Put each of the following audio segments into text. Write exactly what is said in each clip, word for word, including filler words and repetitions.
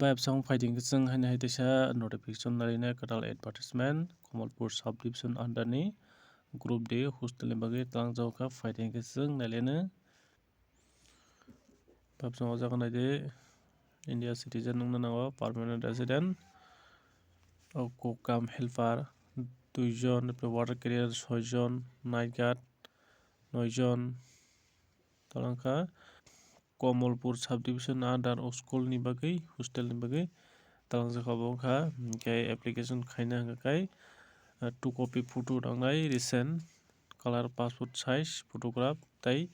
Bayapsong phaidi hwnkhe chwng haino hai teisa notification nai laina kwtal advertisement Kamalpur subdivision under ni group D hostel ni bagwi twlangjak kha, phaidi hwnkhe chwng nai laina. Bayapsong o jaga naidi India citizen wngna nango, permanent resident, o cook cum helper duijon, water carrier soijon, night guard noijon. Talangkha Kamalpur subdivision under o school ni bagwi, hostel ni bagwi talangjakha obo wngkha. Hwnkhe application khaina hwnkha khe, ah, two copy photo nangnai, recent, color, passport size photograph tei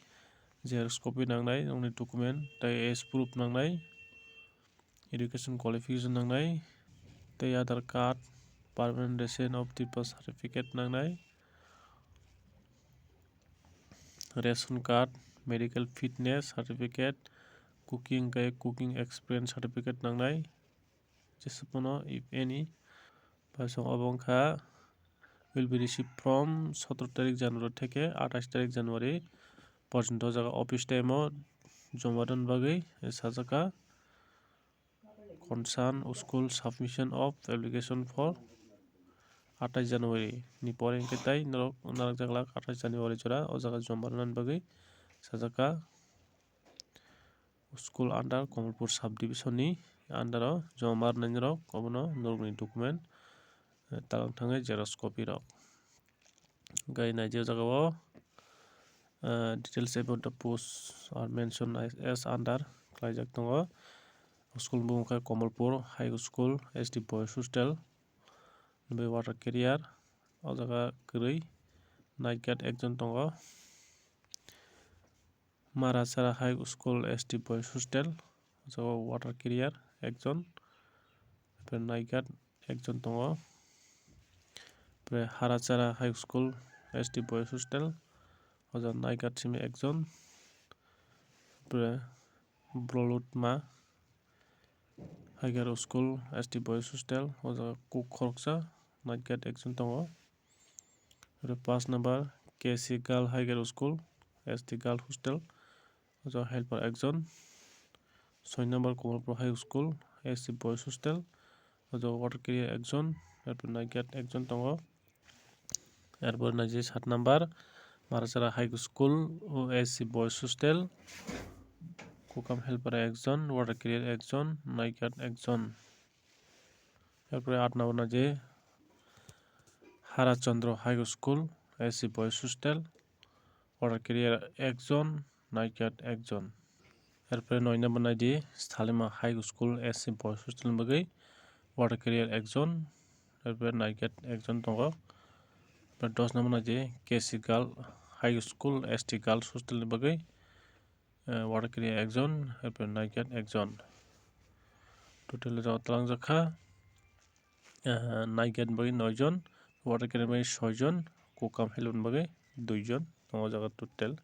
xerox copy nangnai, nokni document tei age proof nangnai. Education qualification nangnai, tei Aadhaar card, permanent resident of Tripura certificate nangnai, ration card, medical fitness certificate, cooking khe cooking experience certificate nangnai, jeswk phano if any. Paisong obo wngkha will be received from sotoro tarik January theke athais tarik January porjonto o jaga office time o joma rwna bagwi sajak kha. Concern school submission of application for athais January ni pore hwnkhe tai norok narwkjak lak athais January jora o jaga joma rwna bagwi sajak kha. School under Kamalpur subdivision ni under o joma rwnaini rok obono norokni document, eh, talang thangwi xerox copy rok. Gai naidi o jaga o, eh, details about the post are mentioned as, as under khlaijak tongo. School bumung khe Kamalpur High School S T Boys Hostel, bai water carrier, o jaga kwrwi night guard ekjon tongo. Marachara High School S T Boys Hostel, o jaga water carrier ekjon, night guard ekjon tongo. Pre Harachara High School S T Boys Hostel, o jaga night guard simi ekjon. Pre Brolutma Higher School S T Boys Hostel, o jaga cook khoroksa, night guard ekjon tongo. Aro paanch number K C Girl Higher School, S T Girl Hostel, o jaga helper ekjon. Soi number Kamalpur High School, S C Boys Hostel, o jaga water carrier ekjon, erpor night guard ekjon tongo. Erpor naidi sat number Marachara High School, O S C Boys Hostel, cook cum helper ekjon, water carrier ekjon, night guard ekjon. Erpore aat number naidi Harachandra High School, S C Boys Hostel, water carrier ekjon, night guard ekjon. Erpore noi number naidi Salima High School, S C Boys Hostel ni bagwi water carrier ekjon, erpore night guard ekjon tongo. Erpore dos number naidi K C Girl High School, S T Girls Hostel ni bagwi, eh, water carrier ekjon, erpore night guard ekjon. Total o jaga talangjak kha, eh, night guard ni bagwi noi jon, water carrier ni bagwi soi jon, cook cum helper ni bagwi dui jon tongo o jaga total.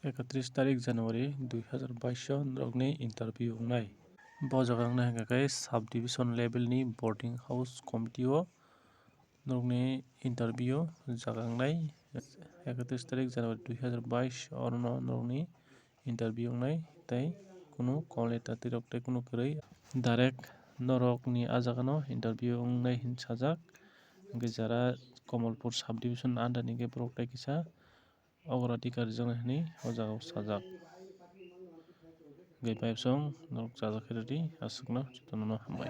Ekatris tarik January dui hazar baish o norokni interview wngnai. Bo jaga wngnai hwnkha khe subdivision level ni boarding house committee o norokni interview jaga wngnai. Ekatris tarik January dui hazar baish orono norokni interview wngnai, tei kunu call letter tei rok tei kunu kwrwi, direct norokni ah jagano interview wngnai hin sajak. Hwnkhe jara Kamalpur subdivision under ni khe borok tei kisa ogoradhikar rijak nai hwnwi o jaga o sajak. Hwnkhe bayapsong norok chajak khe ready, aswkno jotono hambai.